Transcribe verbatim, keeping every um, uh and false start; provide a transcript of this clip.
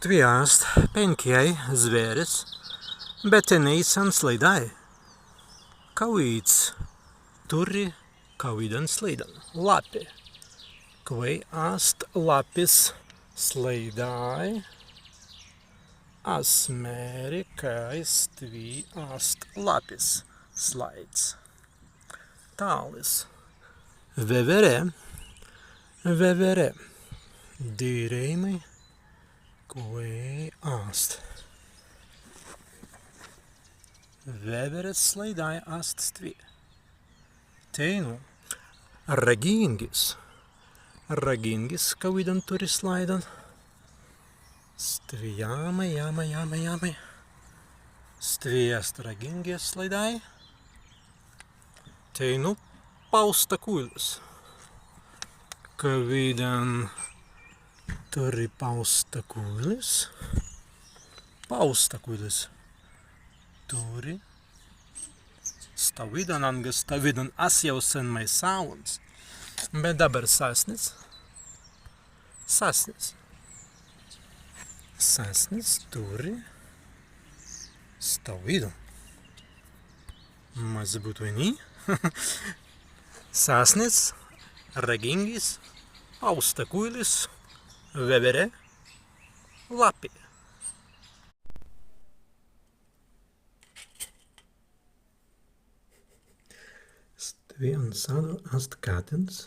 Stwi ast pēnkjai zwēris, be tenēisan slaidai, kawīds turri kawīdan slaidan. Lappi. Kwēi ast lappis slaidai? As mēri, kāi stwi ast lappis slaids. Tālis. Wēwere, wēwere. Dirēimai, kwēi ast. Wēweres slaidai ast stwi. Teinū ragīngis. Ragīngis kawīdan turri slaidan. Stwi jāmai, jāmai, jāmai, jāmai. Stwi ast ragīngis slaidai. Teinū paustakūlis. Kawīdan turri paustakūlis. Paustakūlis. Turri stawīdan anga stawīdan, as jāu sen maisāwuns. Be dabber sasnis. Sasnis. Sasnis turri stawīdan. Mazzi būtwei ni. Sasnis, ragīngis, paustakūlis, wēwere, lappi. Stwi en saddu ast kattins,